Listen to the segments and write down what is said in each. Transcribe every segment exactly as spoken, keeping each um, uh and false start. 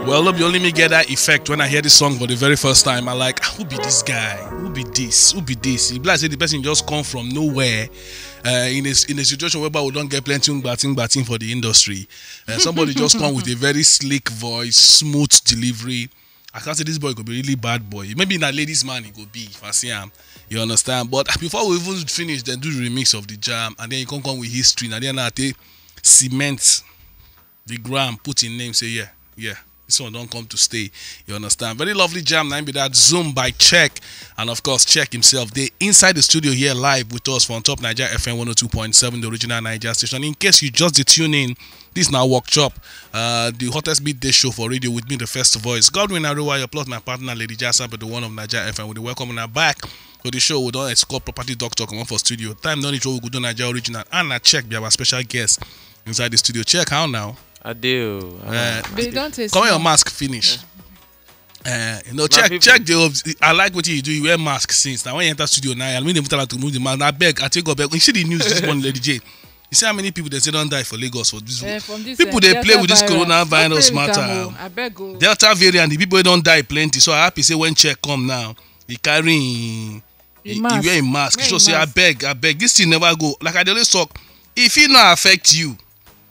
Well, no be only me get that effect when I hear this song for the very first time. I like, "Ah, who be this guy? Who be this? Who be this?" E be like say the person just come from nowhere, uh, in a in a situation whereby we don't get plenty ngbatin ngbatin for the industry. Uh, somebody just come with a very slick voice, smooth delivery. I can't say this boy could be really bad boy. Maybe in a ladies' man he could be if I see him. You understand? But before we even finish, then do the remix of the jam, and then you can come with history. And then I take cement the gram, put in name, say, "Yeah, yeah, this one don't come to stay." You understand? Very lovely jam, now be that Zoom by Check. And of course, Check himself. They inside the studio here live with us from Top Niger F M one oh two point seven, the original Niger station. In case you just dey tune in, this now Workshop, uh, the hottest midday show for radio with me, the first voice. Godwin Aruwa, your plot, my partner, Lady Jasa, but the one of Niger F M. We welcome her back to the show. We don't escort property doctor come on for studio. Time don't need to go do Niger original. And I Check be our special guest inside the studio. Check how now? I do. Uh, They don't taste come on, your no. mask finish. Uh, you know, Check, people. Check. They, I like what you do. You wear mask since now. When you enter studio now, I mean, they tell her to move the mask. I beg. I take go beg. You see the news this morning, Lady J. You see how many people they say don't die for Lagos for this? Eh, from this, People eh, they play Delta with this virus. Coronavirus Don't play with matter. am o. I beg o. Delta variant, the people wey don die plenty. So I happy say when Check come now, he carry him, Him he, mask. He wear him mask. Wear So him say I mask. beg, I beg. This thing never go. Like I dey always talk, if it not affect you,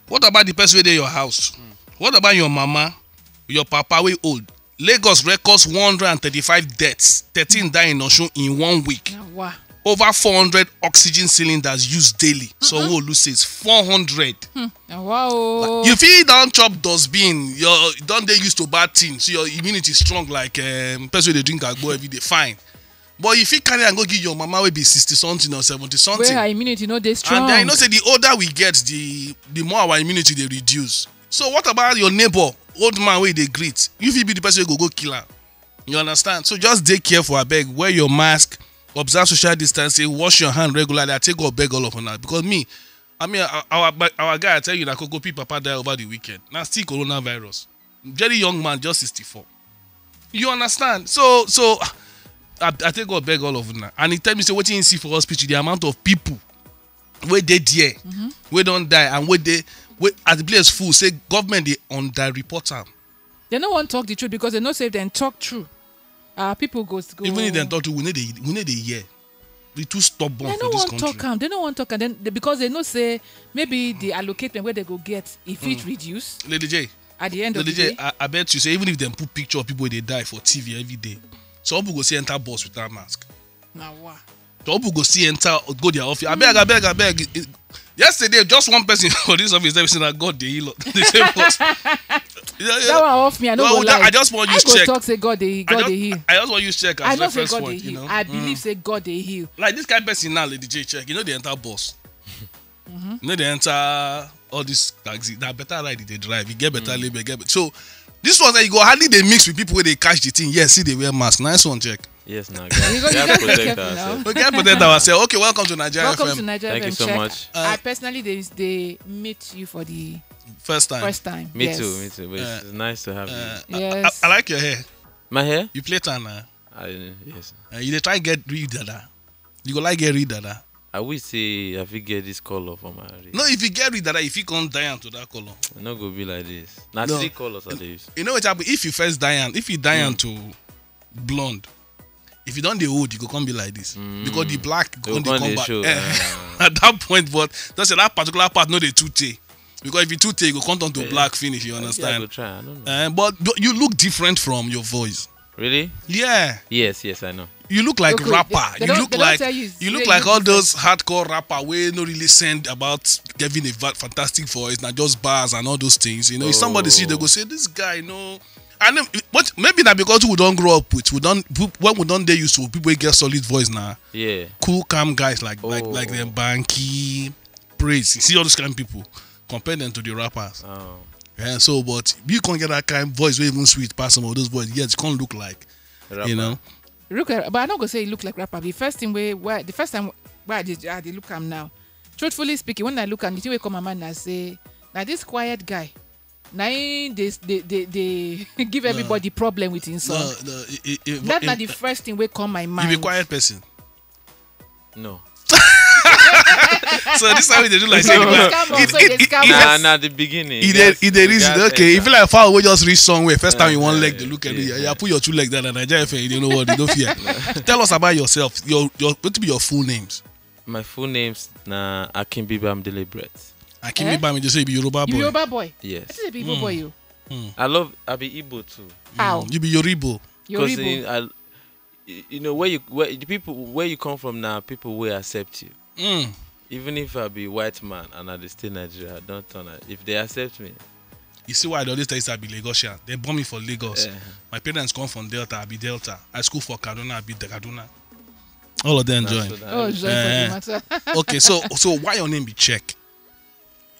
what about the person wey dey your house? What about your mama, your papa wey old? Lagos records one hundred and thirty-five deaths, thirteen die in Osun in one week. Na wa. Over four hundred oxygen cylinders used daily. Sanwo-Olu says four hundred. Na wa o. You fit don chop dustbin, your don dey used to bad things, so your immunity strong like um, person wey dey drink agbo every day. Fine, but you fit carry am go give your mama wey be sixty something or seventy something. Where her immunity no dey strong. And then you know say the older we get, the the more our immunity dey reduce. So what about your neighbor, old man wey dey greet? You fit be the person wey go go kill am. You understand? So just dey careful, abeg. Wear your mask, observe social distancing, wash your hand regularly. I take God beg all of una because me, I mean, our our, our guy, I tell you, na Coco P papa die over the weekend. Na still coronavirus. Very young man, just sixty-four. You understand? So so I, I take God beg all of una, and he tell me say wetin he see for hospital, the amount of people wey dey there, wey don die, and wey dey wey as the place full, say government dey underreport am. They no wan talk the truth because they know say if dem talk true, our people go go. Even if dem talk true, we no dey we no dey hear. We too stubborn They for no this wan country. Talk am. They no wan talk am. Then they, because they know say maybe the allocatment where they go get if it reduce Lady J, at the end of Lady the J, day. I, I bet you say even if dem put picture of people wey dey die for T V every day, some people go see enter bus without mask. Na wa. Some people go see enter go their office. Abeg, abeg, abeg. It- yesterday, just one person for this office tell me say na God dey heal us. The same person. Yeah, yeah. That one off me. I no No, go that- lie. I just want use go Check. talk say God dey I God just, dey heal. I just want use Check as I know say reference God point. dey You heal. Know? I believe say God dey heal. Like this kind person now, Lady J, Check. You know they enter bus. You know they enter all this taxi. That better ride they drive. You get better label. Get better. So this one that you go hardly they mix with people where they catch the thing. Yes, see they wear mask. Nice one, Check. Yes, now. You go- you Guys, gotta be protect careful now. ourselves. We can protect ourselves. Okay, welcome to Nigeria Welcome F M. to Nigeria Thank you F M so Check. Much. I personally they they meet you for the First time. First time. Me Yes. Too, me too. But Uh, it's nice to have you. Uh, Yes. I, I, I like your hair. My hair? You play tan now. I, yes. Uh, you dey try get rid dada. You go like get rid dada. I wish say I fit get this color for my hair. No, if you get rid dada, if you come dye am to that color. I no go be like this. Na No. Three colors I dey use. You know what happen? If you first dye am, if you dye am to blonde, if you don dey old, you go come be like this because the black Go go dey come come dey back. show, Eh, uh, at that point, but just say that particular part no dey too tey because if you too tey, you go come turn to Yeah. black finish. You Maybe I understand? Go try. I don't know. Uh, but, but you look different from your voice. Really? Yeah, Yes, yes, I know. you look like Okay, rapper. they- they you don't- look they don't like tell you you look say like you all look those hardcore rapper wey no really send about giving a va- fantastic voice, na just bars and all those things. You know, if somebody see, they go say this guy no. And then, but maybe na because we don grow up with we don when we don dey used to people wey get solid voice na Yeah. cool calm guys like like Oh. Like them Banky, Praise. You see all those kind of people, compare them to the rappers. Oh. Yeah, so but you can't get that kind of voice wey even sweet pass some of those boys. Yet you can't look like Rapper. You know. Look, at- but I no go say he look like rapper. The first thing wey where the first time where I dey I dey look am now. Truthfully speaking, when I look am, the thing wey come my mind na say na this quiet guy. Na him dey dey dey dey give everybody problem with him song. No, no, it, it, it, That na it- the first thing wey come my mind. You be quiet person. No. So this is how we dey do like say So you dey know, scam us, it- so dey it- it- scam it- us. Nah, na the beginning. e dey e dey reason. Okay, if you like far away, just reach somewhere. First time you wan Uh-huh, leg dey look at me. yeah. Yeah, put your two legs down and Nigeria F M, you don't know what, you don't fear. Tell us about yourself. Your your what be your full names? My full names na Akinbiba Amdele Brett. Akinbiba, me just say you be Yoruba boy. Yoruba boy. Yes. I think Igbo boy you. I love I be Igbo too. How? Mm, you be Yoribo. Yoruba. I, y- you know where you where the people where you come from now, people will accept you. Mm. Even if I be white man and I dey stay Nigeria, I don't turn it. If they accept me, You see why I dey always tell you say I be Lagosian. They born me for Lagos. Eh. My parents come from Delta. I be Delta. I school for Kaduna. I be the Kaduna. All of them na join. so that- Oh, joy Eh. for the matter. Okay, so so why your name be Check?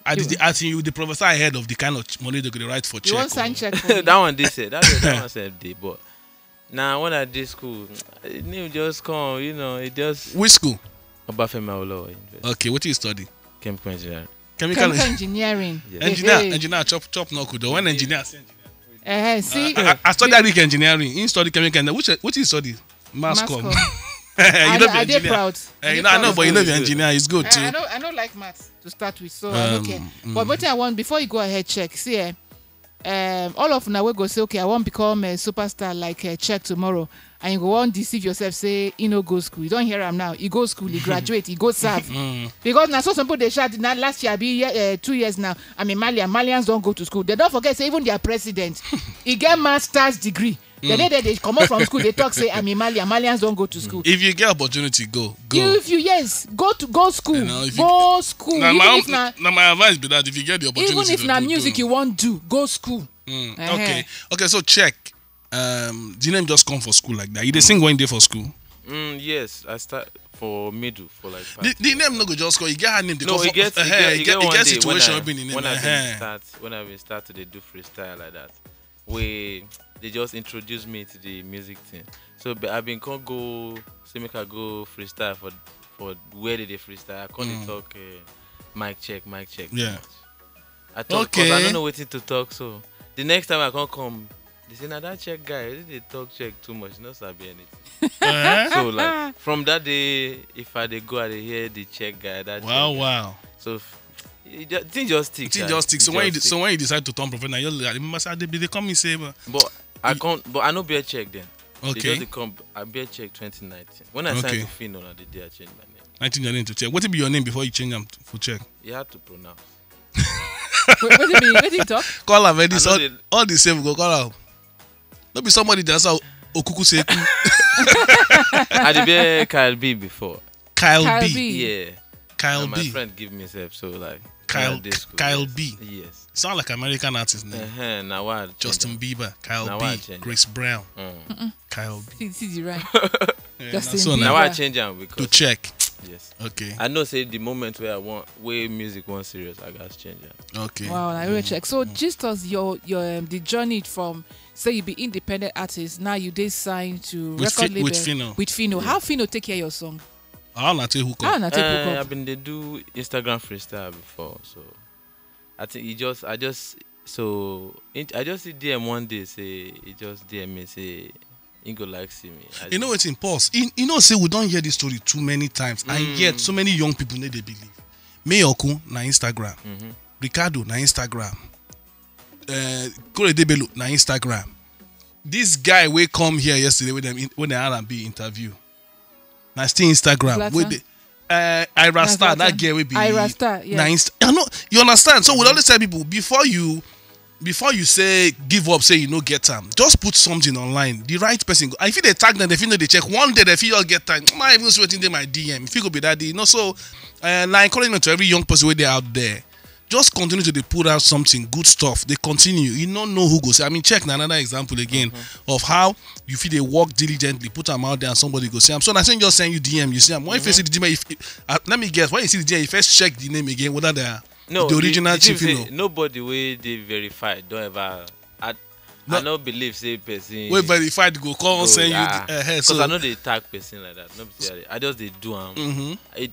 I did You- the asking you the prophesy ahead of the kind of ch- money they go dey write for You check. want sign Oh. check for me? That one they said that one, that one said they but now when I did school, eh, name just come, you know, it just Which school? Obafemi Awolowo University, Okay, what do you study? Chemical Engineering. Chemical Chemical en- engineering. Yes. engineer. Hey, hey. Engineer chop chop no kudo. When engineer say engineer. Eh, see, I, I, I study agric engineering. He study chemical engineering. Which what do you study? Mass Mass com. com. You I, know I the dey engineer. proud. Eh, I you dey know, I proud know, of but you know that. the engineer is good I, too. I know, I know like maths to start with, so I'm Um, okay. mm. But what I want before you go ahead, check. See, eh, um, all of now we go say, okay, I won't become a superstar like a check tomorrow, and you go on deceive yourself, say you no go school. You don't hear him now. You go school, you graduate, you go serve. Because now so some people they shout now last year be year, uh, two years now. I mean, Malian Malians don't go to school. They don't forget say even their president, he get master's degree. The day that they come out from school, they talk say, I'm a Malian. Malians don't go to school. If you get opportunity, go go. You, if you yes, go to go school, You know, if you- go school. Now Even my, if na now my advice be that if you get the opportunity, even if to na do, music do. You want do, go school. Mm, Uh-huh. Okay, okay. So check. Um, the name just come for school like that. You dey sing when you dey for school. Mm, yes, I start for middle for like. The, five the years. Name no go just call. You get her name. They No, come it for- gets it eh, get, you it get, get you one get day when situation I, been in when it. I Eh. been start when I been start to dey do freestyle like that. We they just introduced me to the music thing. So be, I been come go say make I go freestyle for for where they dey freestyle. I come dey talk uh, mic check, mic check. Too Yeah. Much. I talk because I Okay. Don't know wetin to talk. So the next time I come come, they say na that check guy. He dey talk check too much. No sabi anything. Eh? So like from that day, if I dey go, I dey hear the check guy. That Wow, check guy. Wow. So it just, thing just stick. Thing sha. Just stick. It So when you just so stick. When you decide to turn professional, you like, remember say they, they come and say, but But I you- can't. But I no bear check then. They Okay. just dey come. I bear check twenty nineteen. When I Okay. Signed to Fino, na the day I changed my name. Nineteen your name to check. What be your name before you change them for check? You had to pronounce. What, what do you mean? What do you talk? Call her, man. I This know all, they- all the same go call her. No be somebody that's how Okuku say. I dey bear Kyle B before. Kyle Kyle B. B. Yeah. Kyle And my B. Friend give me self. So like Kyle when I dey school, Kyle yes. B. Yes. Sound like American artist name. Uh-huh, now why I change Justin am? Bieber, Kyle Now B, why I change Chris Brown, Mm. Kyle B. See, see the rhyme. Yeah, Justin so Bieber. Now now why I change am to because check. Yes. Okay. I know say the moment where I want where music wants serious, I gotta change am. Okay. Wow, I really check. So, just as your your um, the journey from say you be independent artist, now you dey signed to With record Fi- label with Fino. With Fino, how Fino take care of your song? How na take hook How up? na take Uh, hook I up? been dey do Instagram freestyle before, so I think he just I just so it, I just see D M one day say he just D M me say he go like see me. I You know just- wetin? Pause. You, you know say we don hear this story too many times, and yet so many young people no dey believe. Mayorkun na Instagram, Ricardo na Instagram, uh, Korede Bello na Instagram. This guy wey come here yesterday with them in, when they R and B interview, na still Instagram. Zlatan? Wey dey uh, Ira Na Star, that Zlatan. girl wey be Ira Star, yes. na Insta. I know you understand. So we always tell people before you before you say give up, say you no get am. Just put something online. The right person. Go, if you dey tag them, if you know they check one day, if you all get time, might even see wetin dey my D M. If you go be that day, you know. So uh, na encouragement to every young person wey dey out there. Just continue to dey put out something good stuff. They continue. You no know who go say. I mean, check na another example again of how you feel they work diligently, put them out there, and somebody go see. I'm so I say just send you D M. You see, I'm when you first see the D M, if, uh, let me guess. When you see the D M, you first check the name again whether they are No, the original the thing chief. You say know, nobody wey dey verified don ever. I, No. I no believe say person. wey verified go call go- send you. ah, The, uh, 'cause so I no dey tag person like that. No be say I, I just dey do am. Mhm. It,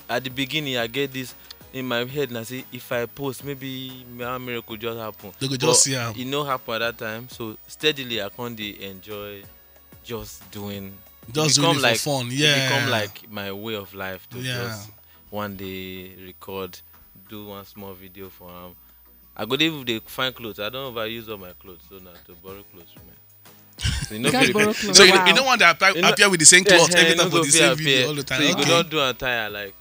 at the beginning, I get this in my head and I say if I post, maybe my miracle just happen. They go But just see am. It no happen at that time. So steadily, I come dey enjoy just doing. Just It doing become it like, for fun. It Yeah. become like my way of life to Yeah. just one day record, do one small video for am. I go dey even dey find clothes. I don overuse all my clothes, so na to borrow clothes from am. So you no You can't fit borrow repeat. clothes. So you, Wow. you don't want to appear, You know- appear with the same cloth Eh, eh, every you no time go for the fit same appear. video all the time. So you go Okay. don do am tire, like,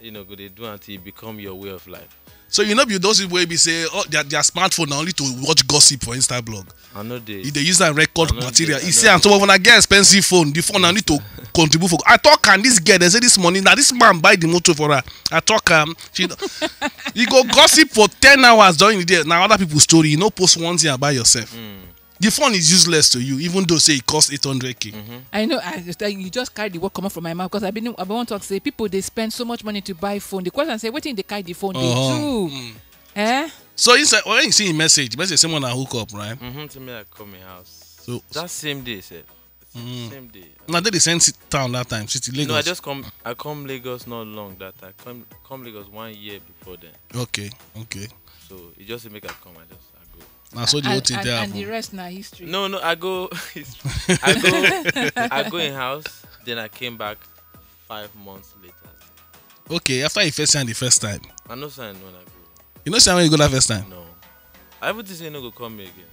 you know, go dey do until it become your way of life. So you know, be those people wey be say, oh, their, their smartphone na only to watch gossip for Insta blog. I know they. If they use that record I know material, they- you I see, know and some of una get expensive phone. The phone I need to contribute for. I talk, and this girl, they say this money now, this man buy the motor for her. I talk, um, she, you go gossip for ten hours during the day. Now other people's story, you know, post one thing about yourself. The phone is useless to you, even though say it costs eight hundred k. I know. I just, you just carry the word comot from my mouth because I been I been want to talk say people they spend so much money to buy phone. The question say wetin they carry the phone they Uh-huh. do? Eh? So you say when you see a message, message someone I hook up, right? Mm-hmm, to me, I come in house. So- That same day, sir. Same day. Now they dey send sit town that time, city Lagos. No, I just come. I come Lagos not long that time. Come, come Lagos one year before then. Okay, okay. So it just make I come. I just I go. Now so the whole And, thing and, there and the happen. Rest now history. No, no, I go. I go. I go in house. Then I came back five months later. Okay, after you first sign the first time, I no sign when I go. you know, say when you go that first time. No, I even think say no go call me again.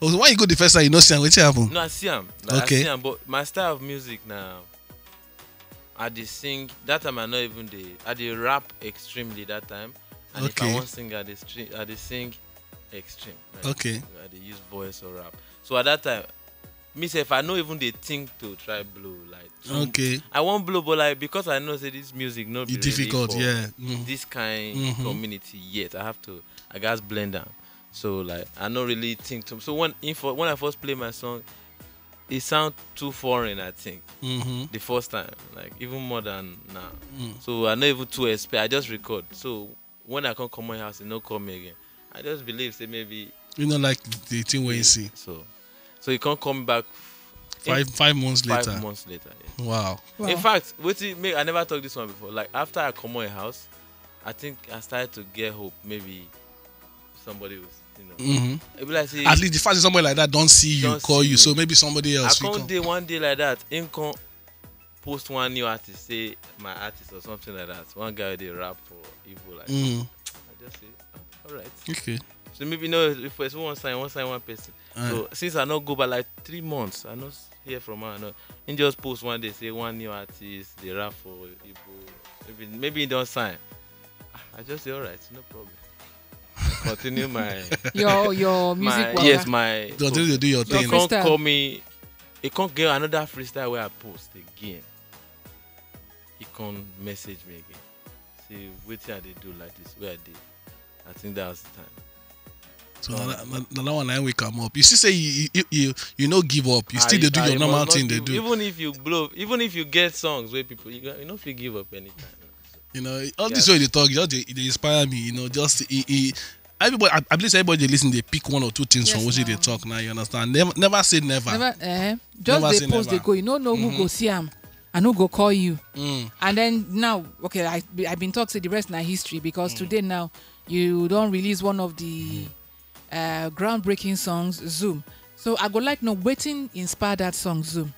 Oh, so when you go the first time, you know, see wetin happen. No, I see am. Like, Okay. I see am, but my style of music now, I dey sing. That time I not even dey. I dey rap extremely that time. And if I Okay. want sing, I dey stri- I dey sing extreme. Like, Okay. I dey use voice or rap. So at that time, me sef, I no even dey think to try blow like. some- Okay. I wan blow, but like because I know say this music no be It's really difficult, for yeah. Mm. this kind Mm-hmm. community yet. I have to. I gats blend am. So like I no really think too. So when info when I first play my song, it sound too foreign. I think Mm-hmm. the first time, like even more than now. Mm. So I no even too expect. I just record. So when I come come my house, e no call me again. I just believe say maybe You know, like the thing where you see. So, so he can't come back. Five five months Five later. Months later. Yeah. Wow. Wow. In fact, wetin make I never talk this one before. Like after I come my house, I think I started to get hope. Maybe somebody was, you know. Mm-hmm. It be like say At least the fact that somebody like that don't see you, Don't call see you. me. So maybe somebody I else will come come. Day one day like that, him come post one new artist, say my artist or something like that. One guy dey rap for Igbo like. Mm. I just say, oh, all right. Okay. So maybe no, if it's one sign, one sign, one person. Alright. So since I no go by like three months, I no s- hear from her. No, he just post one day say one new artist dey rap for Igbo. Maybe maybe he don sign. Ah, I just say all right, no problem. Continue my Your your music my waka. Yes, my Don't do, do your Your he thing. can't freestyle. Call me. He can't get another freestyle where I post again. He can't message me again. Say wetin I dey do like this, where I dey. I think that was the time. So na- na- na that one I wake am up. You see, say you you you, you no give up. You still I- dey do I your must normal not thing. They give- do. Even if you blow, even if you get songs where people you, go- you know if you give up anytime. You know, all Yeah. this way they talk, just they, they inspire me. You know, just it, it, everybody. I, I believe say everybody they listen. They pick one or two things from Yes, what they now. Talk now. You understand? Never, never say never. Never, eh, Never just say they post they never. Go. You know, no who go see am. I no go call you. Mm. And then now, okay, I I been talk say the rest na history because today now you don't release one of the uh, groundbreaking songs, Zoom. So I go like know wetin inspire that song, Zoom.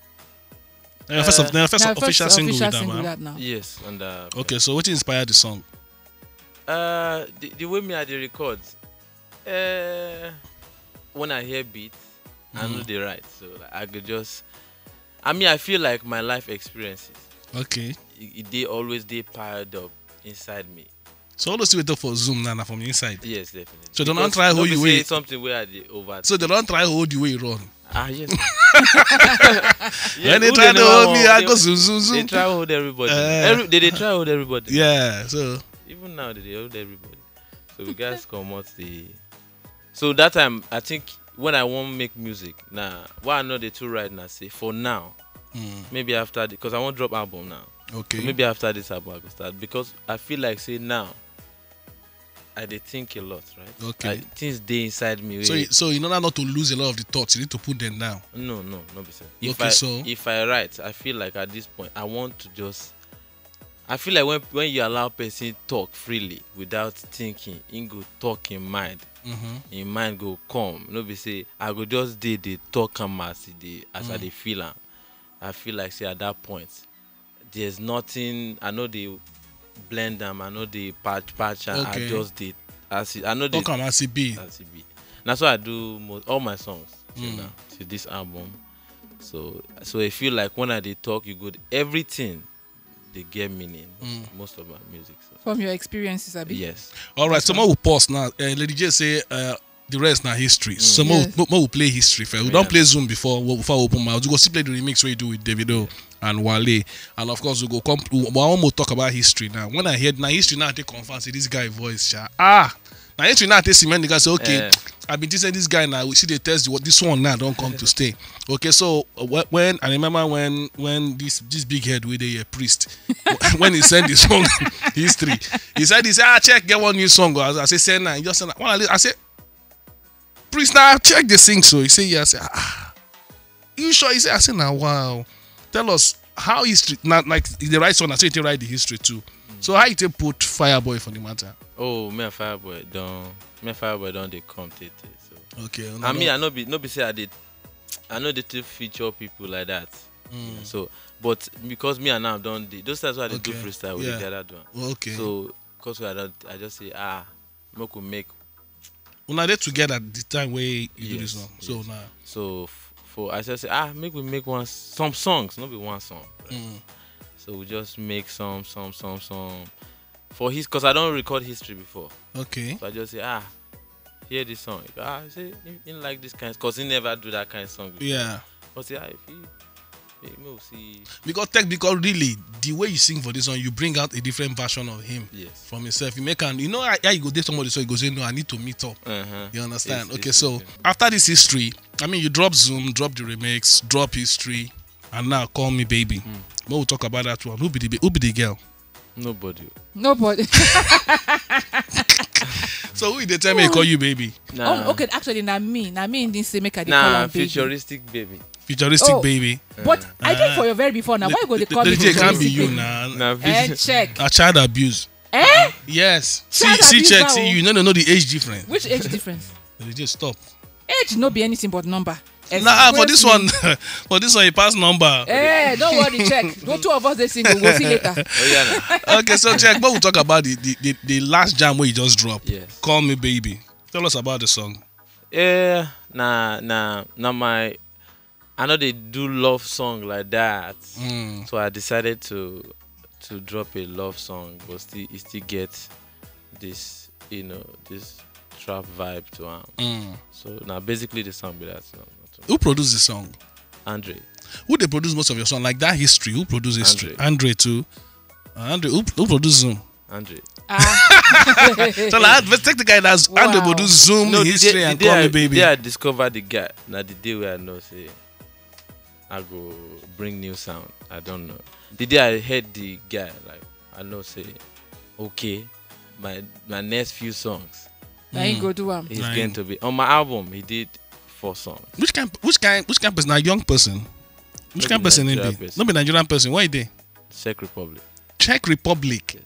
Uh, first of, Uh, first Na official single with that, man. That now. Yes, and uh, Okay, so what inspired the song? Uh, the, the way me I dey record, uh, when I hear beat, I know they right. So like, I could just, I mean, I feel like my life experiences, Okay. it, it they always they piled up inside me. So all those things we talk for Zoom now, na from inside. Yes, definitely. So they don't Because try no hold be you say way. Something where I dey over. So they don't try hold you where you run. Ah yes. Yeah, When they who try to never hold me, hold? I They- go zoom zoom They zoom. try hold everybody. Eh. Every, they, they try hold everybody. Yeah. So Even now they, they hold everybody. So we guys come out the. So that time I think when I won't make music now, why I know the two right now say for now, mm, maybe after the because I won't drop album now. Okay. So maybe after this album I go start because I feel like say now I dey think a lot, right? Okay. Like, things dey inside me. So, wey- you- so in order not to lose a lot of the thoughts, you need to put them down. No, no, no be so. If Okay, I so- if I write, I feel like at this point I want to just. I feel like when when you allow person talk freely without thinking, he go talk in mind. Mm-hmm. In mind go come. No be say I go just dey dey talk am as e dey as I Mm. dey feel am. I feel like say at that point, there's nothing. I know they blend am, I no dey patch patch am, I Okay. just dey as e, I no dey Talk am as e be. as e be. Na so I do most all my songs till Mm. now, till this album. So so I feel like when I dey talk, you go everything dey get meaning. Mm. Most of my music. So. From your experiences, abi? Yes. All right, so more we pause now. Uh, Lady J say uh, the rest now history. So more, Yes. more, more we play history first. We don't Yeah. play Zoom before. We, before we open mouth, we go still play the remix we do with Davido and Wale, and of course we go come. We, we almost talk about history now. When I hear now history now, I take confirm say this guy voice sha. Ah, now history now I take cement the guy say okay. Eh. I been say this guy now. We see the test what this one now don't come to stay. Okay, so uh, wh- when I remember when when this this big head with a priest when he sent the song history, he said he said ah check get one new song. As I say send now, he just send now. When I, li- I say priest now check the sing so he say yes. I say, ah, you sure? He said I say now wow. Tell us how history now like the right song. I say you write the history too. So how you take put Fireboy for the matter? Oh, me and Fireboy don me and Fireboy don dey come tey tey. So. Okay. I mean, I no be no be say I dey I no dey too feature people like that. Mm. So, but because me and am don dey those times wey I dey do Okay. freestyle, we Yeah. dey gather do am. Well, okay. So, cause I don I just say ah, make we make Una dey together the time wey you do this Yes, one. So yes. now. So f- for I just say ah, make we make one some songs, no be one song. Mm. So we just make some some some some for his cause I don record history before. Okay. So I just say ah, hear this song. Ah, I say he, he like this kind cause he never do that kind song before. Yeah. But say ah, if he, he make we see. Because tech because really the way you sing for this one, you bring out a different version of him Yes. from himself. You make am you know how, how you go date somebody so you go say no, I need to meet up. Uh-huh. You understand? It's- Okay, it's so different. After this history, I mean you drop Zoom, drop the remix, drop history, and now call me baby. But we'll talk about that one. Who be the ba- who be the girl? Nobody. Nobody. So who they tell me call you baby? Nah. Oh, okay, actually, na me. Na me in this say make I dey call Nah, am baby. futuristic baby. Futuristic Oh. baby. But I did for your very before now. Why you go dey call me It can't be futuristic you baby? now. Nah, Eh, future- check. A child abuse. Eh? Yes. See, Child see, abuse check. that See, one. You no know the age difference. Which age difference? They just stop. Age no be anything but number. Nah, for this Express one, me. For this one, you pass number. Eh, don't worry, check. No, two of us dey single. We'll see later. Oh yeah, nah. Okay, so check. But we'll talk about the the, the, the last jam where you just dropped. Yes. Call me baby. Tell us about the song. Yeah, nah, nah, nah. My, I know they do love song like that, Mm. so I decided to to drop a love song, but still it still get this you know this trap vibe to am. Mm. So now basically the song be that. No, not too- Who produced the song? Andre. Who they produce most of your song? Like that history. Who produced history? Andre. Andre too. Uh, Andre, who, who produced Zoom? Andre. Ah. So like, let's take the guy that's Andre Wow. produced Zoom No, the history day, and the day call I, me the baby. day I discover the guy, now the day where I know say I go bring new sound. I don't know. The day I heard the guy, like I know say, okay, my my next few songs Na him go do am. is Nine. going to be on my album. He did four songs. Which kind? Which kind? Which kind person? A young person. Which No kind be person? Nigeria Be? person. No be Nigerian person. Where they? Czech Republic. Czech Republic. Yes.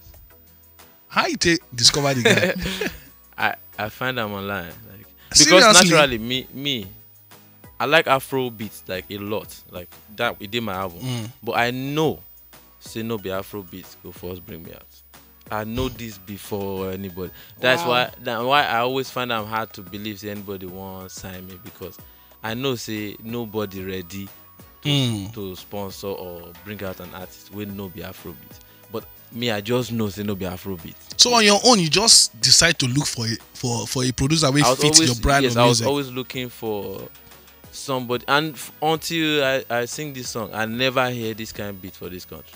How you take discover the guy? I I find them online. Like, because Seriously? Naturally, me me, I like Afro beats like a lot. Like that, it did my album. Mm. But I know, say no be Afro beats go first bring me out. I know this before anybody. That's Wow. why that why I always find am hard to believe say anybody wan sign me because I know say nobody ready to, Mm. to sponsor or bring out an artist wey no be Afrobeat. But me, I just know say no be Afrobeat. So on your own, you just decide to look for a, for for a producer who I was fits always your brand yes, of I was music. Always looking for somebody, and f- until I, I sing this song, I never hear this kind of beat for this country,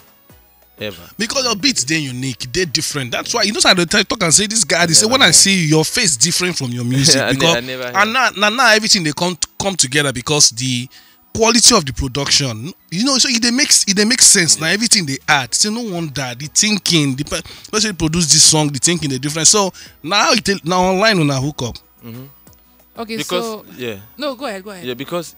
ever. Because your beats they unique, they different. That's why you know how they tell- talk and say this guy. They say Yeah, when I man. See you, your face different from your music. I ne- Because I never hear. And now, now, now everything they come come together because the quality of the production, you know, so it they makes it they make sense. Now everything they add, so no wonder the thinking, the pe- person produce this song, the thinking they different. So now it now online on a hookup. Okay, Because so yeah, no, go ahead, go ahead. Yeah, because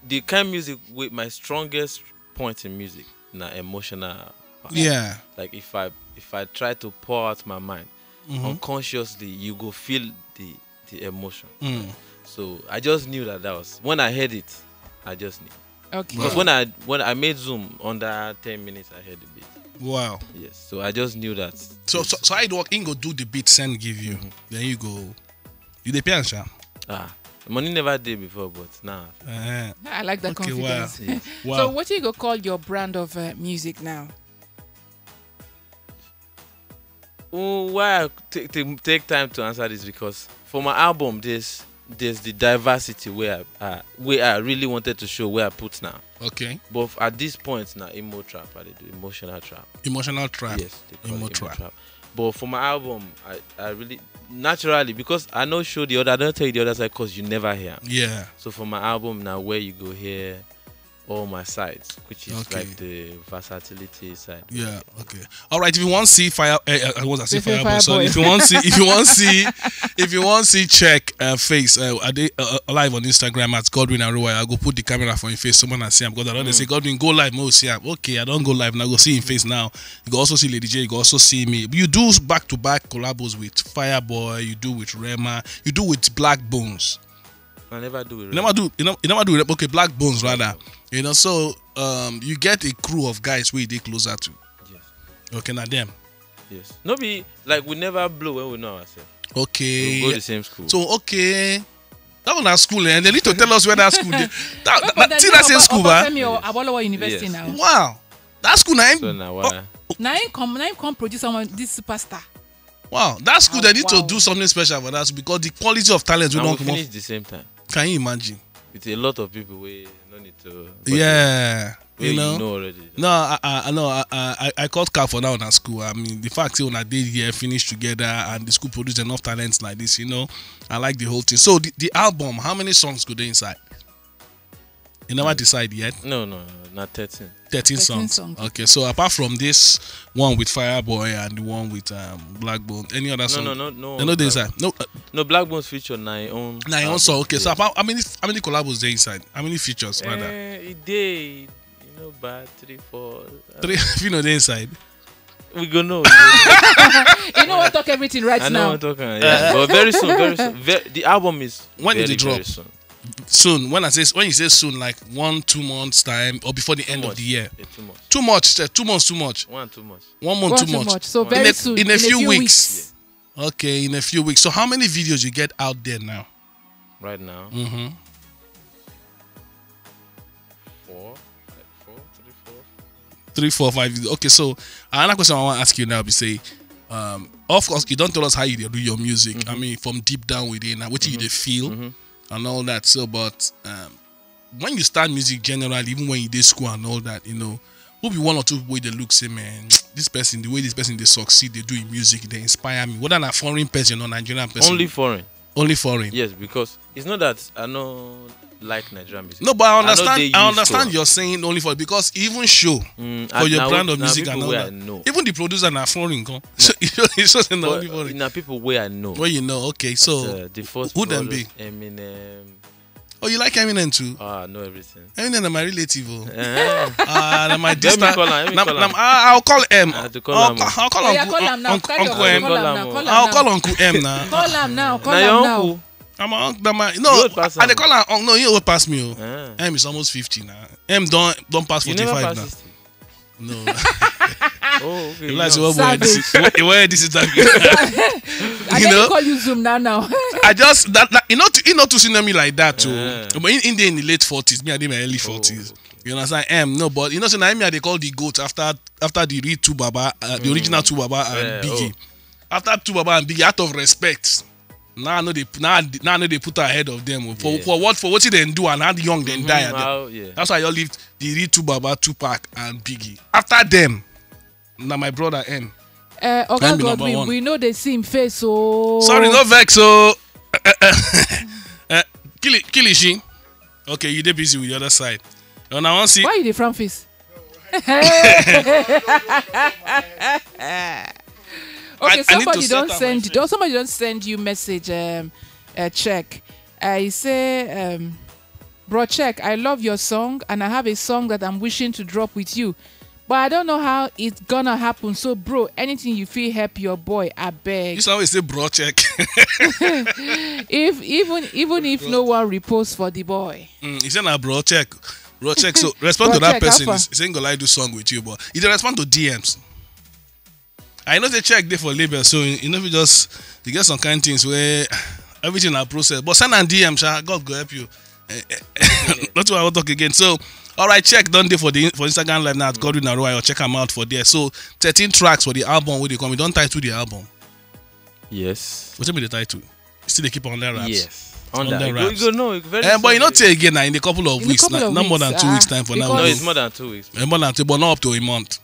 the kind of music with my strongest point in music na emotional part. Yeah. Like if I if I try to pour out my mind Mm-hmm. unconsciously, you go feel the the emotion. Mm. So I just knew that that was when I heard it. I just knew Okay. because when I when I made Zoom under ten minutes, I heard the beat. Wow. Yes, so I just knew that. So so so how you work? Him go do the beat, send give you. Then you go. You dey pay am sha. Ah, money never did before, but now. Eh, I like the Okay, confidence. Wow. So, what do you go call your brand of uh, music now? Oh, why I take, take, take time to answer this? Because for my album, there's there's the diversity where I uh, where I really wanted to show where I put now. Okay. But at this point now, emo trap, I dey do emotional trap. Emotional trap. Yes, they call Emo it trap. emo trap. But for my album, I, I really naturally, because I no show the other, I don't tell you the other side because you never hear. Yeah. So for my album now, where you go hear all my sides, which is Okay. Like the versatility side. Yeah. Okay. All right. If you want to see fire, uh, I was I say Say fire, boy. Sorry. Fireboy. If you want to see, if you want to see, if you want to see, check uh, face. Uh, are they uh, uh, live on Instagram at Godwin Aruwa? I go put the camera for your face. Someone I see him because I don't say Godwin go live. Mo see him. Okay, I don't go live now. Go see him face now. You go also see Lady J. You go also see me. You do back to back collabos with Fireboy. You do with Rema. You do with Black Bones. I never do it. You never do. You know. You never do. Okay, Black Bones rather. You know. So um, you get a crew of guys where they closer to. Yes. Okay, now them. Yes. No be like we never blow when we know ourselves. Okay. We go the same school. So okay, that one na school, eh? And they need to tell us where that school. Dey. That, that, But that, see that same school, ba? Obafemi or Awolowo University Yes. Now. Wow, that school na. So now why? Now him come, now him come produce someone this superstar. Wow, that school they need to Wow. do something special for that school because the quality of talent we And we don't come up. Finish the same time. Can you imagine? It's a lot of people we no need to. But Yeah, where you know. Already. No, I, I, I know. I, I, I caught car for that one at school. I mean, the fact say when I did here, finish together, and the school produce enough talents like this, you know, I like the whole thing. So the, the album, how many songs go dey inside? You never decide yet. No, no, no, not thirteen. Thirteen, Thirteen songs. songs. Okay, so apart from this one with Fireboy and the one with um, Black Bone, any other No, song? no, no, no. They no dey uh, inside. No, uh, No, Black Bones feature na im own. na your own album. song. Okay, so Yes. apart, how many how many collabos dey inside? How many features rather? Eh, e dey, you know, bad three, four. uh, Three, if you know dey inside. We go know. We go know. You know what talk everything right I now. Know what talking. Yeah, but very soon, very soon. Very, the album is When did very, it drop? Very soon. Soon. When I say when you say soon, like one two months time or before the end of Much. the year. Yeah, too much. Too much. Sir. Too much. Too much. One too much. One month One too too much. much. So In very a- soon, in a in few a few weeks. weeks. Okay, in a few weeks. So how many videos you get out there now? Right now. Mm-hmm. Four, like four, three, four. Three, four, five. Okay, so another question I want to ask you now be say, um, of course, you don't tell us how you dey do your music. I mean, from deep down within, now what you dey feel and all that. So, but um, when you start music generally, even when you dey school and all that, you know, who be one or two people wey dey look say, man, this person, the way this person dey succeed, dey do in music, they inspire me. Whether na foreign person or Nigerian person, Only foreign. only foreign. Yes, because it's not that I no like Nigerian music. No, but I no understand. dey I, used understand to you're saying only foreign because even show Mm, for and your na- brand of na music people and all wey that. I know. Even the producer na foreign, come. So you know, it's just na But only foreign. Na people wey I know. Well, you know, okay. So Uh, the first who dem brother, be? Eminem. Oh, you like Eminem too? Ah, I know everything. Eminem na my relative. Oh. Eh, Ah, na my Let me distant. call am, let me Na, call na, am. ah, I'll call M. I have to call I'll, am. I'll call Oh, yeah, Uncle, call am now. Uncle, Kind of Uncle M. Call am Call now. am. Call I'll am call now. Uncle M now. Call am now. Call Na am your now. Uncle. I'm a, na my, no, You old pass I dey am. Call am. Uncle, no, you old pass me. Oh. Eh. M is almost fifty now. M don't don't pass You never forty-five pass now. sixty. No. Oh, okay. You like No. what boy this? What, what this is that? I You can know? Call you Zoom now now. I just that, that you know to, you know to see me like that too. Eh. But in, in the in the late forties, me I dey in my early forties. Oh, okay. You understand? M no, but you know, so now me I dey call the goat after after the real two baba, uh, the original two baba and Eh, Biggie. Oh. After two baba and Biggie, out of respect. Now I know they now, I- now I know they put ahead of them for Yeah. for what for what they do and how young they Mhm, die. And how- yeah. That's why I all leave the real two baba, Tupac and Biggie. After them, now my brother M. Uh, Let Oga me number Godwin, one. We know they see him face. Oh, Sorry, no vex. So, uh, uh, uh, Kili- Kilishi. Okay, you dey busy with the other side. And I want see. Why you dey frown face? Okay, I need somebody to set don't up send. my Don't somebody don't send you message. Um, uh, check. I say, um, bro, check. I love your song, and I have a song that I'm wishing to drop with you, but I don't know how it's gonna happen. So, bro, anything you feel, help your boy. I beg. This one we say bro check. If even even if no one reposts for the boy. Mm, he said na bro check. Bro check. So respond Bro to that check, person. how far? He's saying go like do song with you, but he dey respond to D Ms. I know say check dey for label, so you know if you just you get some kind things where everything na process. But send am D M, sha, God go help you. Eh, eh, not what I want talk again. So, all right, check don dey for the for Instagram live now at Godwin Aroy, or check am out for there. So, thirteen tracks for the album wey dey come. You don title the album. Yes. Wetin be the title? Still dey keep am under wraps. Yes. Under Under. You go, wraps. you go know very Eh, but you soon. not take again now in a couple of In a weeks. couple Not, of not more weeks, than two ah, weeks time for now. No, because- it's more than two weeks. Eh, more than two, but not up to a month.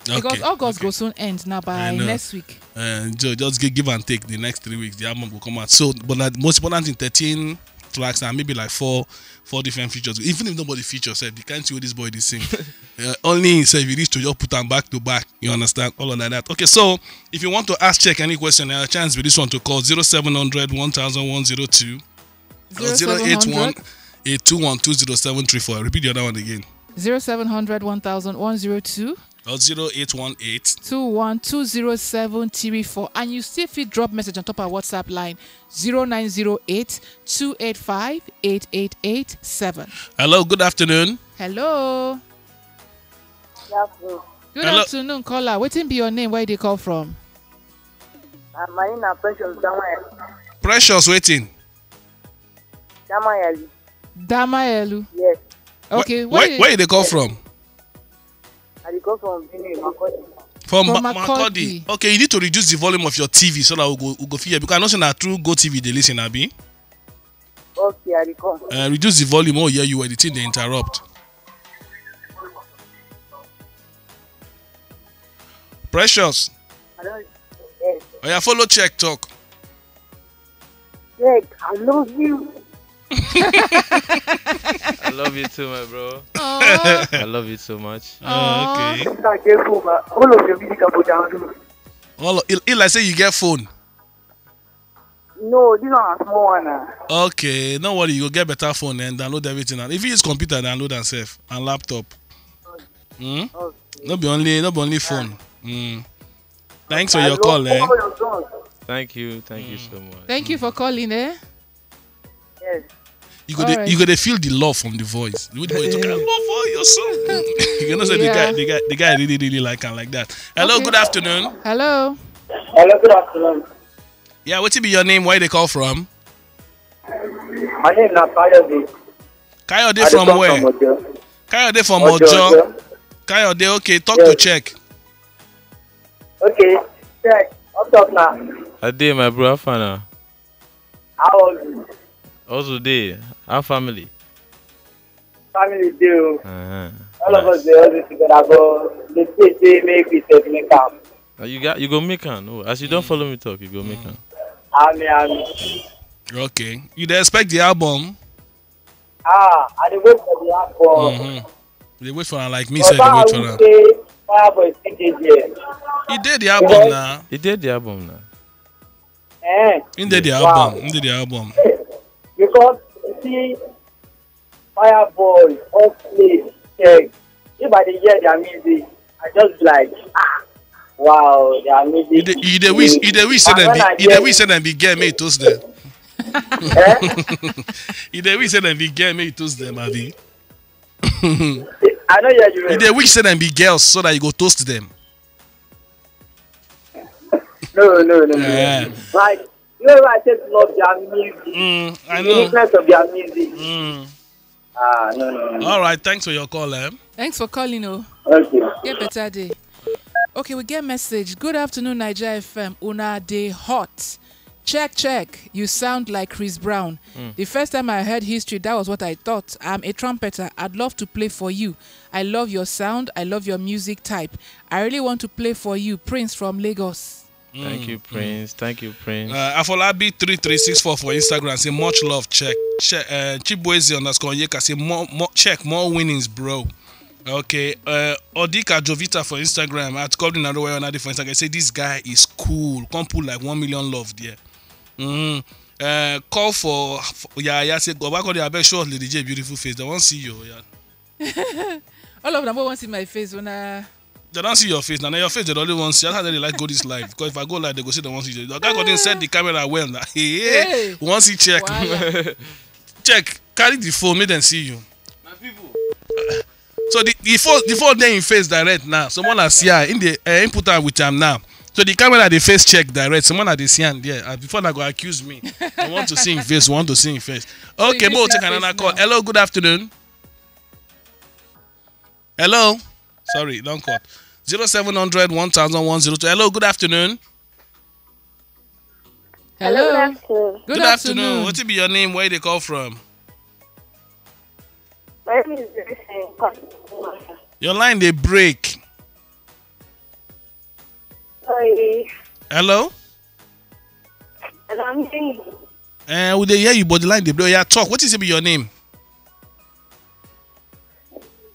Because Okay, August okay. Go soon end now by I know. Next week. Uh, ju- just give, give and take the next three weeks. The album will come out. So, but like most important thing, thirteen tracks and maybe like four, four different features. Even if nobody features, eh, the kind of way this boy dey sing. Uh, only himself, you need to just put them back to back. You understand? All of like that. Okay, so if you want to ask check any question, uh, chance with this one to call zero seven hundred one thousand one zero two or zero eight one eight two one two zero seven three four. Repeat the other one again. Zero seven hundred one thousand one zero two Or zero eight one eight. two one two zero seven three four. And you still fit drop message on top of WhatsApp line zero nine zero eight two eight five eight eight eight seven. Hello, good afternoon. Hello. Good afternoon. Good Hello. Afternoon, caller. Wetin be your name? Where you dey call from? Uh, my name na Precious Dawaya. Precious waiting. Damayali. Damaelu. Yes. Okay. Where, you- where you dey call from? I dey call from Benin, Makurdi. From, From Ma- Makurdi. Makurdi. Okay, you need to reduce the volume of your T V so that we go we go fit hear, because I know say na through Go T V dey listen, abi. Okay, I dey come. Uh, reduce the volume. Oh yeah, you were the thing they interrupt. Precious. I don't. Yes. Oh yeah, follow check talk. Check, I love you. I love you too, my bro. I love you so much. Oh, okay. I get phone, but all of your music I go download. All it, it like say you get phone. No, this one a small one. Uh. Okay, no worry, you go get better phone and download everything. And if you use computer, download and save and laptop. Hmm? Okay. No be only no be only phone. Hmm. Thanks for I your love call, eh? All your songs. Thank you. Thank you so much. Thank you for calling, eh? Yes. You go dey Alright. You go dey feel the love from the voice. The way the boy talk, I love all your song. You know say the Yeah. guy the guy the guy really really like am like that. Hello, Okay. Good afternoon. Hello. Hello, good afternoon. Yeah, wetin be your name? Where you dey call from? My name na Kayode. Kayode I dey from come where? From Ojo. Kayode from Ojo, Ojo. Ojo. Kayode, okay, talk to Yes. check. Okay, check. What's up now? I did, my bro. How far now? How was you? Also day. Our family. Family deal. Uh-huh. All of us dey always together, but the state say make we separate am. Uh, You got you go make am. Oh, as you don't follow me talk, you go make am. Ami, ami. Okay. You dey expect the album? Ah, I dey wait for the album. Mm-hmm. You dey wait for am like me, But sef dey I wait for will am. Say Fireboy still dey there. He dey the album now. He did the album now. Eh? He dey the Wow. album. He dey the album. Because you see, Fireboy, Oxlade, Check. If I dey hear their music, I just be like, ah, wow, their music. You dey you dey wish you dey wish say And dem when be I you dey hear wish say dem be girl make you toast them. Eh? You dey wish say dem be girl make you toast them, abi. I know hear you. You dey wish say dem be girls so that you go toast them. No, no, no, no. Eh. Like, you know, I just love their music. Mm, I The know. Uniqueness of their music. Mm. Ah, no, no, no. All right, thanks for your call, eh? Thanks for calling, oh. Okay. Get better day. Okay, we get message. Good afternoon, Niger F M. Una dey hot. Check, check. You sound like Chris Brown. The first time I heard history, that was what I thought. I'm a trumpeter. I'd love to play for you. I love your sound. I love your music type. I really want to play for you. Prince from Lagos. Thank you, Prince. Thank you, Prince. Uh, Afolabi three three six four for Instagram say much love, check. Check uh, Chibueze underscore Yeka say more, more check more winnings, bro. Okay, uh, Odika Jovita for Instagram at Golden Arrow Onade for Instagram say this guy is cool. Come put like one million love there. Mm. Uh, call for, for yeah yeah say go back on the abeg show Lady J beautiful face. They won't see you. Yeah. All of them want to see my face when I. They don't see your face now. Now your face they only want see. That's how they like go this live. Because if I go live, they go see they want see. The guy go then set the camera well now. Hey, hey, Hey. Once he check, Wahala. check, carry the phone, make them see you. My people. So the, the phone the phone dey in face direct now. Someone has see her in the uh, input her with am now. So the camera dey face check direct. Someone at the see am there. Uh, before una go accuse me, I want to see him face. Want to see him face. Okay, you mo see take him another face call. Now. Hello, good afternoon. Hello. Sorry, don't cut. Zero seven hundred one thousand one zero two. Hello, good afternoon. Hello. Afternoon. Good afternoon. What be your name? Where you dey call from? My name is Blessing. Your line dey break. Sorry. Hello. And I'm hearing you. Eh, we dey hear you, but the line dey break. Yeah, talk. What is it be your name?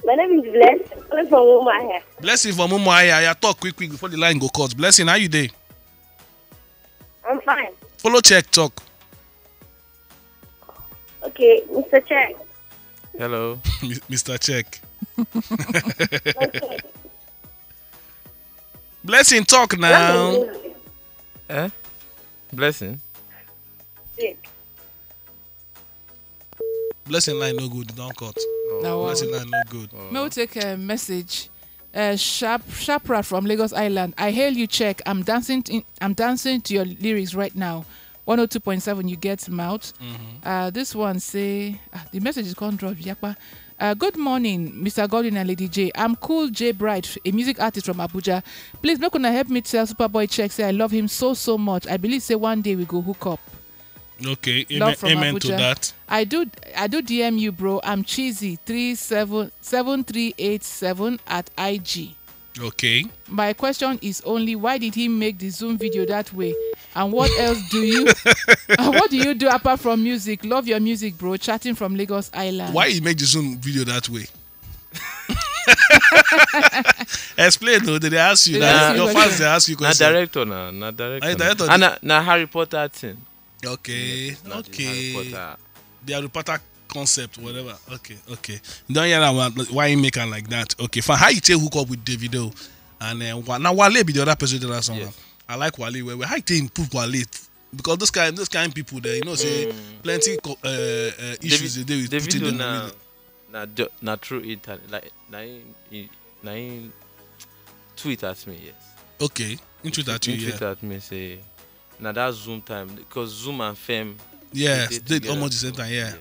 My name is Blessing. I'm calling from Umuahia. Blessing from Umuahia. Yeah, talk quick, quick before the line go cut. Blessing, how you dey? I'm fine. Follow check talk. Okay, Mister Check. Hello. Mister Check. Okay. Blessing, talk now. Eh? Blessing. Check. Blessing line no good. Don't cut. Now, Blessing line no good. May we take a message? Uh, Sharp Sharp Rat from Lagos Island. I hail you, Check. I'm dancing. In, I'm dancing to your lyrics right now. one oh two point seven, you get mouth. Uh, this one say ah, the message is come drop yakpa. Uh, good morning, Mister Godwin and Lady J. I'm Cool J Bright, a music artist from Abuja. Please, make una help me tell Superboy Check say I love him so so much. I believe say one day we go hook up. Okay. Love Amen, from amen Abuja. to that. I do, I do D M you, bro. I'm Cheesy three seven seven three eight seven at I G. Okay. My question is only, why did he make the Zoom video that way? And what else do you and what do you do apart from music? Love your music, bro. Chatting from Lagos Island. Why you make the Zoom video that way? Explain though. They ask you. They That. ask you Your question. Fans they ask you Na question. Director na na director. Are you director? And na, na Harry Potter thing. Okay. Na the Okay. Harry Potter. Their reporter concept, whatever. Okay. Okay. You don't hear that one. Why you make her like that? Okay. Fine. How you take hook up with Davido? And uh, Wa- now Wale be the other person that song. Yes. I like Wale. Well, well, how you take improve Wale? Because those kind, those kind of people there, you know, say Mm. plenty co- uh, uh, issues they do with putting Davido them na on it. na ju- na through internet, like na him he- na him tweet at me, yes. Okay, he tweet at you, He yeah. tweet at me say na that Zoom time, because Zoom and Fem Yeah, dey they together, almost the same so, time, yeah.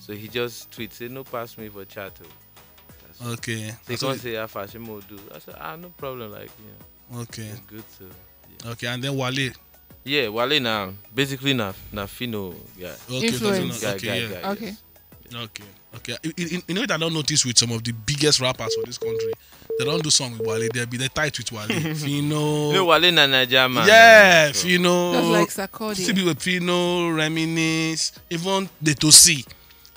So he just tweet say no pass me for chat o. That's all. Okay. They So- come say how far Shimo do. I said ah, no problem, like you know, okay. It's good to. Okay, and then Wale. Yeah, Wale na basically na na Fino guy. Okay, Influence. okay, Guy, guy, yeah. guy, Okay. yes. Okay. Okay. You, you, you know what I don't notice with some of the biggest rappers for this country? They don't do song with Wale. They'll be the tight with Wale. Fino. No, Wale na Naija man. Yeah, So, Fino. That's like Sarkodie. Still be with Fino, Reminisce, even the To See.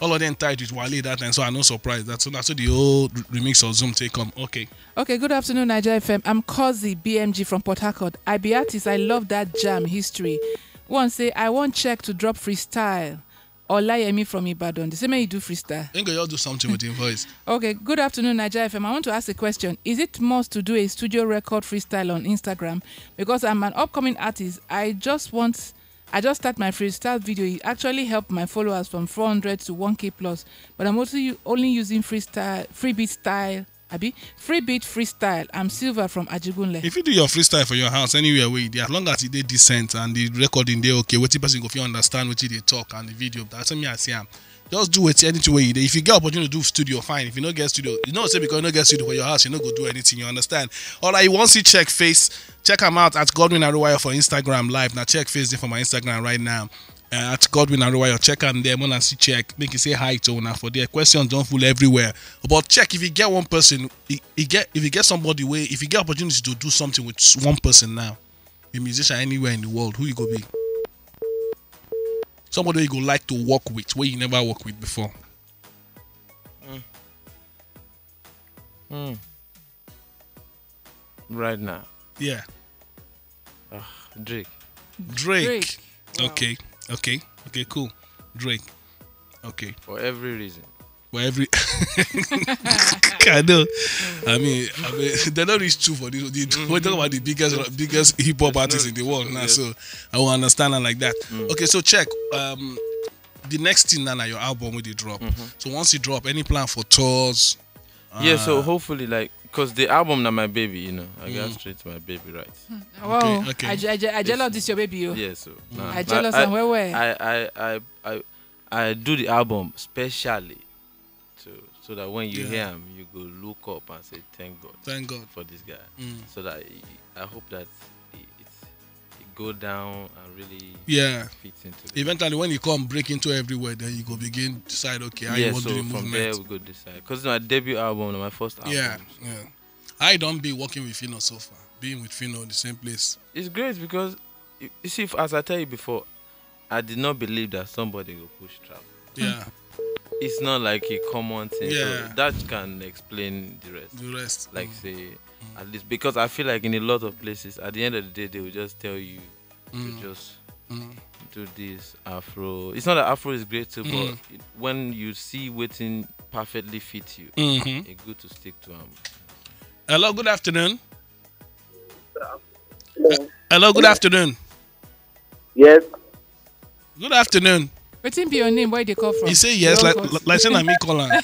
All of them tied with Wale that time, so I'm not surprised. That's so that's so the whole re- remix of Zoom take come. Okay. Okay, good afternoon, Niger F M. I'm Kozi B M G from Port Harcourt. I be artist. I love that jam history. One say I want Check to drop freestyle. Olayemi from Ibadan. They say may you do freestyle. Ain't gonna do something with your voice. Okay, good afternoon, Niger F M. I want to ask a question. Is it must to do a studio record freestyle on Instagram? Because I'm an upcoming artist. I just want I just start my freestyle video. It actually helped my followers from four hundred to one K plus. But I'm also u- only using freestyle freebeat style. Abi freebeat freestyle. I'm Silver from Ajigunle. If you do your freestyle for your house anywhere where you dey, as long as it dey decent and the recording dey okay, wetin person go fit understand wetin dey talk and the video. That's me I see am. Just do it anything way you dey. If you get opportunity to do studio, fine. If you no get studio, you know say because you no get studio for your house, you no go do anything. You understand? All right, you want see Check face, check him out at Godwin Aruwayo for Instagram live. Now Check face dey for my Instagram right now. Uh, at Godwin Aruwayo, check am there. When I see Check, make you say hi to una for there. Questions don't fool everywhere. But Check, if you get one person, he, he get if you get somebody way, if you get opportunity to do something with s- one person now, a musician anywhere in the world, who you go be? Somebody you go like to work with, where you never work with before. Hmm. Right now, Yeah. Drake. Drake. Drake. Wow. Okay. Okay. Okay. Cool. Drake. Okay. For every reason. For every. I know. I mean, I mean, they don't reach two for this. The, we're talking about the biggest, biggest hip hop artist in the world now. Yes. So I will understand her like that. Okay, so Check. Um, the next thing now, na your album will drop. So once you drop, any plan for tours? Yeah, so Uh, hopefully, like Because the album na my baby, you know. I got straight to my baby, right? Wow. Okay. I, je- I, je- I jealous this your baby. Oh. Yes, so nah, I jealous I, am well well. I, I, I, I, I do the album specially to so that when you Yeah. hear him, you go look up and say, "Thank God Thank God. for this guy." Mm. So that I, I hope that it, it, it go down and really Yeah. fit into the Eventually, when you come break into everywhere, then you go begin decide, okay, how you yeah, want so to do the from movement. There we go decide because my debut album, my first album. Yeah, yeah. I don't be working with Phyno so far. Being with Phyno in the same place. It's great because you, you see, if, as I tell you before, I did not believe that somebody will push trap. Yeah, It's not like a common thing. Yeah. So that can explain the rest. The rest. Like Mm. say, at least because I feel like in a lot of places, at the end of the day, they will just tell you Mm. to just Mm. do this afro. It's not that afro is great too, Mm. but it- when you see waiting perfectly fit you, Mm-hmm. it's good to stick to them. Hello, good afternoon. Hello, good afternoon. Yes. Good afternoon. Wetin be your name? Where you dey call from? He say yes, Your like voice. Like say na me call am.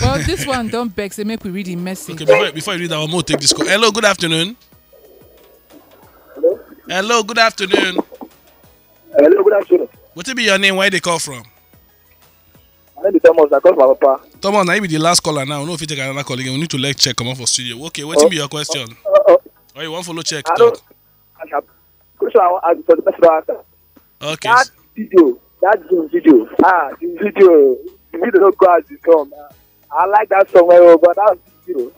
Well, this one don beg say make we read the message. Okay, before, before you read that, I wan take this call. Hello, good afternoon. Hello, good afternoon. Hello, good afternoon. Wetin be your name? Where you dey call from? My name is Thomas. I call my papa. Thomas, na you be the last caller now. No fit take another call again. We need to let check comot for studio. Okay, wetin be your question? Uh, uh, Or you wan follow check I don't. talk? I have question I want ask for the person I ask. Okay. That video, that Zoom video. Ah, the video, the video don't go as the song. I like that song very well, but that video.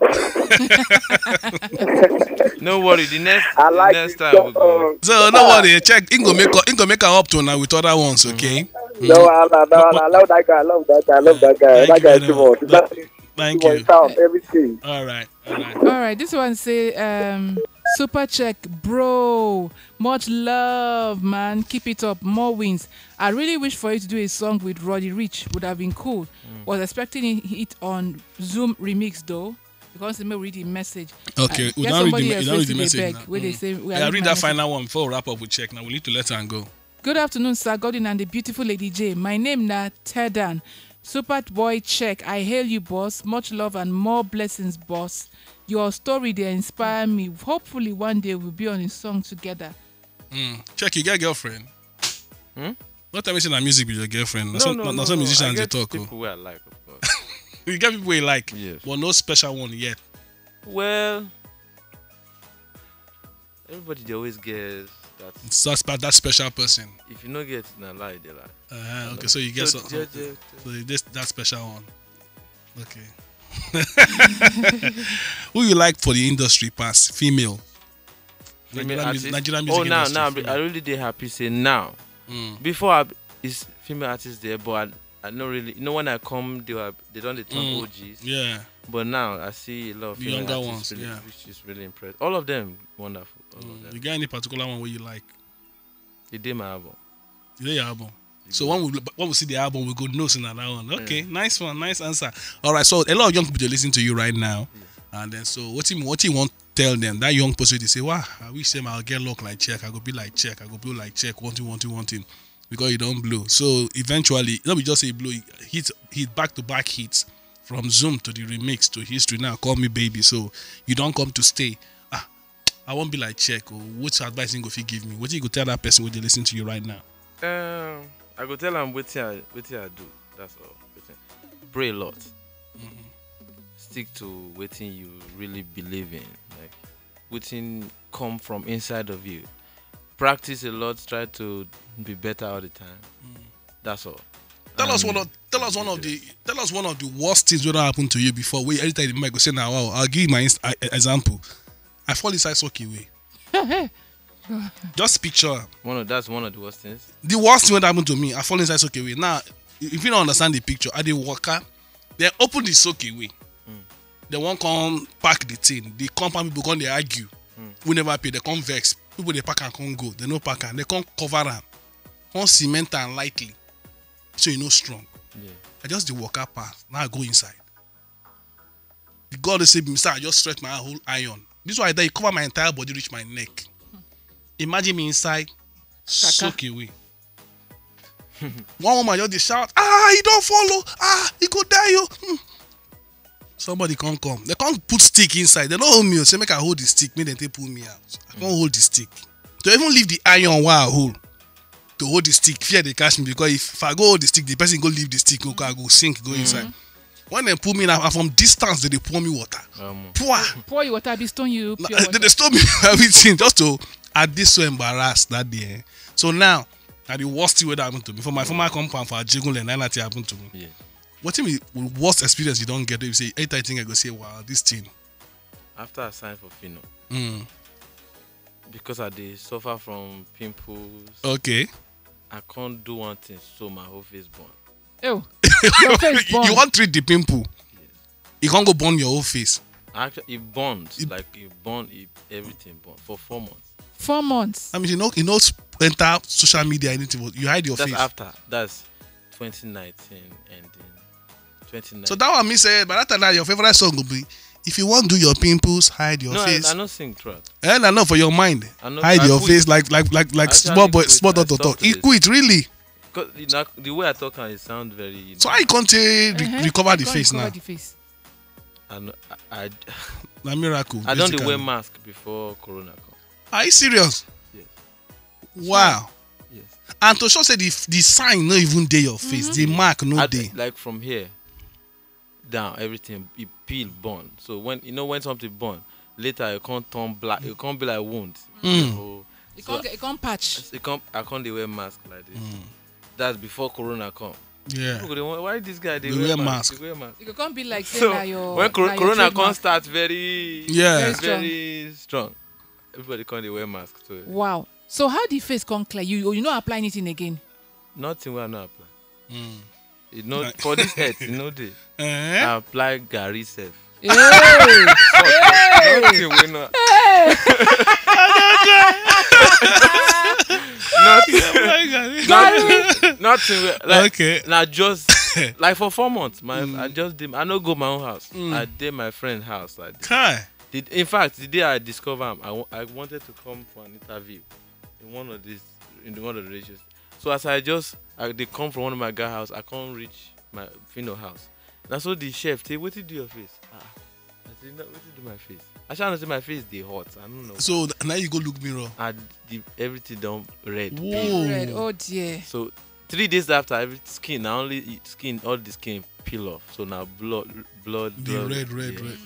No worry, the next, I the like next it. time we go. Um, So no worry, check. He go make he go make am up to now with other ones, okay? No, I, I, no, I love that guy. I love that guy. I love that guy. Thank That you guy very too much. much. That Thank too much you. Sound, everything. All right, all right. All right, this one say um super check, bro. Much love, man. Keep it up. More wins. I really wish for you to do a song with Roddy Rich. Would have been cool. Was expecting it on Zoom remix though. Because they may read the message. Okay, Uh, we get don't read the somebody me- else you don't wey read the still dey message beg, now. wey dey say, we are Yeah, reading read my that message. Final one before we wrap up with check. Now we need to let her go. Good afternoon, Sir Godwin and the beautiful Lady J. My name na Tedan. Super boy check. I hail you, boss. Much love and more blessings, boss. Your story they inspire me. Hopefully, one day we'll be on a song together. Mm. Check, you get girlfriend? Hmm? Not tell me say na music with your girlfriend. Na No, some, no, na, no, na some no. musicians I dey get talk. Oh. People where I like, of course. You get people you like, Yes. but no special one yet. Well, everybody they always get that. It's that, spe- that special person. If you no get it, na lie they lie. Uh, okay, so you get So, some, yeah, yeah, so you get that special one. Okay. Who you like for the industry pass female? Female Nigerian artist. music, Nigerian music Oh, now, industry, now female. I really dey happy say now. Mm. Before I, is female artists there, but I, I no really. You know when I come, they were they don't dey turn Mm. O Gs. Yeah. But now I see a lot of The female younger artists ones, really, yeah. Which is really impressed. All of them wonderful. All of Mm. them. You get any particular one where you like? They did my album. You know your album. So when we when we see the album, we go know say na that one. Okay, nice one, nice answer. All right, so a lot of young people they listen to you right now, and then so what you what you want tell them that young person they say, wow, I wish them I'll get luck like check, I go be like check, I go be like check, one thing, one thing, one thing, because you don't blow. So eventually, let me just say blow hit hit back to back hits from Zoom to the remix to history. Now call me baby. So you don't come to stay. Ah, I won't be like check. Or what advice you go fit give me? What you go tell that person when they listen to you right now? Um, I go tell them what I what I do. That's all. Wetin- Pray a lot. Stick to what you really believe in, like what come from inside of you. Practice a lot. Try to be better all the time. That's all. Tell us And one of tell us one of the tell us one of the worst things that happened to you before. Wait, anytime you might go say now, wow, I'll give you my inst- I- I- example. I fall inside sock away. Just picture am. One of that's one of the worst things. The worst thing that happened to me, I fall inside sock away. Now, if you don't understand the picture, I dey waka, they open the sock away. They won't come pack the thing. The compound people come they argue. We never pay. They come vex. People they pack and come go. They no pack and they come cover am. Come cement and lightly. So you know strong. Yeah. I just dey waka pass. Now I go inside. The God they say, Mister, I just stretch my whole iron. This is why I die. Cover my entire body, reach my neck. Imagine me inside, soak away. One woman just dey shout, ah, he don't follow, ah, he go die, you. Hmm. Somebody come come. They come put stick inside. They no hold me. Say make I hold the stick. Make dem take pull me out. I come hold the stick. To even leave the iron while I hold. To hold the stick, fear dey catch me because if, if I go hold the stick, the person go leave the stick, go, go sink, go inside. When they pull me now, from distance, they dey pour me water. Pour. Pour you water, be stone you. They dey stone me everything just to. I dey so embarrassed that day. Eh. So now, na the worst thing wey happen to me for my former compound for Ajegunle, na that thing happen to me. Yeah. Wetin be the worst experience you don get? You say, anytime you think I go say, wow, this thing. After I sign for Fino, mm. Because I dey suffer from pimples. Okay. I can't do one thing, so my whole face burn. Oh, your face burn. You wan treat the pimple? Yes. You can't go burn your whole face. Actually, it burns. It, like it burn. It, everything burn for four months. Four months. I mean, you know, you know, enter social media anything, but you hide your that's face. That's after. That's twenty nineteen ending. Twenty nineteen. So that one means say, but that time now your favorite song will be, if you want do your pimples, hide your no, face. I, I don't sing track. And I know for your mind, I know, hide I your quit. Face like like like like small boy, small daughter talk. He quit really. Because the way I talk and it sound very. You know. So I can't re- uh-huh. Recover the face recover now. The face. I know, I, I, a miracle. I don't wear mask before Corona come. Are you serious? Yes. Wow. Yes. And to show say the the sign no even dey your face, mm-hmm. The mark no dey. Like from here down, everything it peel burn. So when you know when something burn, later it can't turn black. It can't be like wound. Mm. So, it can't so, get, it can't patch. It can't. I can't dey wear mask like this. Mm. That's before Corona come. Yeah. People go dey wonder, why this guy dey wear mask? Dey wear mask. It go come be like say so, na your when cor- na your corona come start very yeah very strong. Very strong. Everybody come dey wear mask. So. Wow. So how the face come clear? You you no apply anything again? Nothing wey I no apply. Mm. You know, for this earth, you know the eh? I apply Gary self. Hey! Nothing wey no. Hey! Nothing. Nothing wey like okay. Now just like for four months, my mm. I just did, I no go my own house. Mm. I did my friend house. Like Kai. The, in fact, the day I discover him, I, w- I wanted to come for an interview in one of these in one of the radios. So as I just I, they come from one of my guy house, I can't reach my Fino house. Now so the chef say, "What do your face?" Ah, I said, "No, what do my face?" I shall not say my face they hot. I don't know. So now you go look mirror. And the, everything down red. Whoa. Red. Oh dear. So three days after, every skin, I only eat skin, all the skin peel off. So now blood, blood, the blood, red, red, yeah. Red.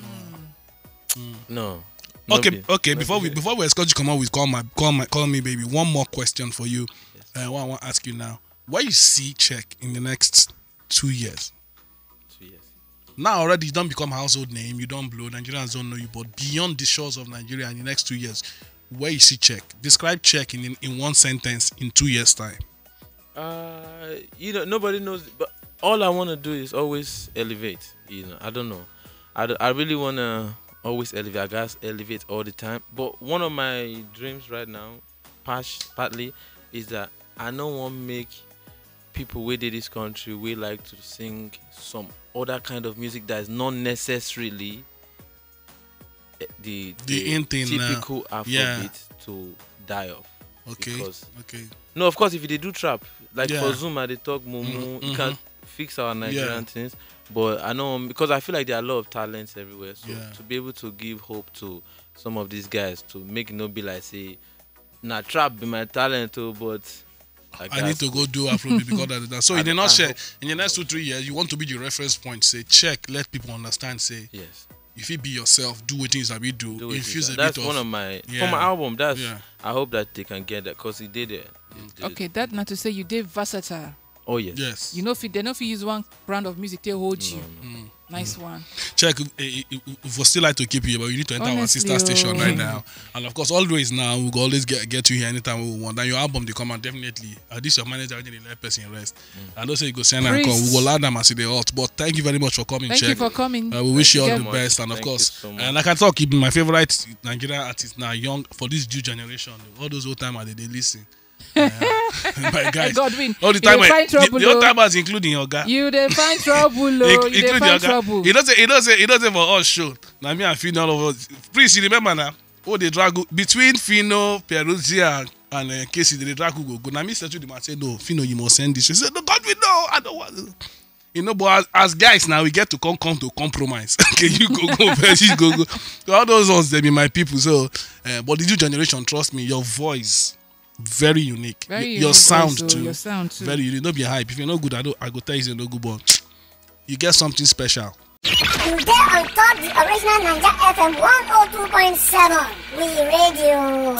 Mm. No. Okay, okay. Before we before we escort you, come out with call my call my call me baby. One more question for you. Yes. Uh, what I want to ask you now. Where you see Check in the next two years? Two years. Now already you don't become household name. You don't blow. Nigerians don't know you. But beyond the shores of Nigeria in the next two years, where you see Check? Describe Check in, in, in one sentence in two years' time. Uh, you know, nobody knows, but all I want to do is always elevate. You know, I don't know. I, d- I really want to always elevate. I guess elevate all the time. But one of my dreams right now, past, partly, is that I don't want make people wey dey this country wey like to sing some other kind of music that is not necessarily eh, the, the, the in thing, uh, typical Afrobeat yeah. To die off. Okay. Because, okay. No, of course, if you dey do trap, like yeah. For Zoom, I dey talk mumu, mm-hmm. You can fix our Nigerian yeah. Things. But I know because I feel like there are a lot of talents everywhere. So yeah. To be able to give hope to some of these guys to make it not be like say, na trap be my talent, oh, but I, I need to go do Afrobeat because of that. So in the nutshell, in the next two three years, you want to be the reference point. Say check, let people understand. Say yes, if you be yourself, do what things that we do. Do infuse a bit of. That's one of my yeah. For my album. That's yeah. I hope that they can get that because he did it. Okay, that not to say you did versatile. Oh yes. Yes. You know, if they know if you use one brand of music, they hold you. No, no. Mm. Nice one. Check if, if, if we still like to keep you, but you need to enter honestly, our sister station right now. And of course, always now we go always get, get you here anytime we want. And your album they come out definitely. Uh, this your manager when they let person rest. Mm. I don't say you go send and come. We go allow them as they hot. But thank you very much for coming. Thank Check. You for coming. Uh, we wish you all the best, and of course, so and I can talk. Even my favorite Nigerian artist now, young for this new generation. All those old time they, they listen. My guys. Godwin, all the time you dey find trouble. The, the old timers, including your guy. You dey find trouble, oh. You dey find trouble. You don't say, you don't say, you don't say for us show. Now me and Fino, all of us. Please, you remember now. Oh, they drag between Fino, Peruzzi, and uh, Casey. They drag go go. Now me settle the man say no, Fino, you must send this. He said no, Godwin, no, I don't want. You know, but as, as guys now, we get to come come to compromise. Okay, you go go first, you go go. So all those ones, they be my people. So, uh, but the new generation, trust me, your voice very unique. Very your, unique your sound also, too. Your sound too. Very unique. Don't be hype. If you're not good, I don't. I go tell you, say no good, but you get something special. You dey on top the original Naija F M one oh two point seven. We radio.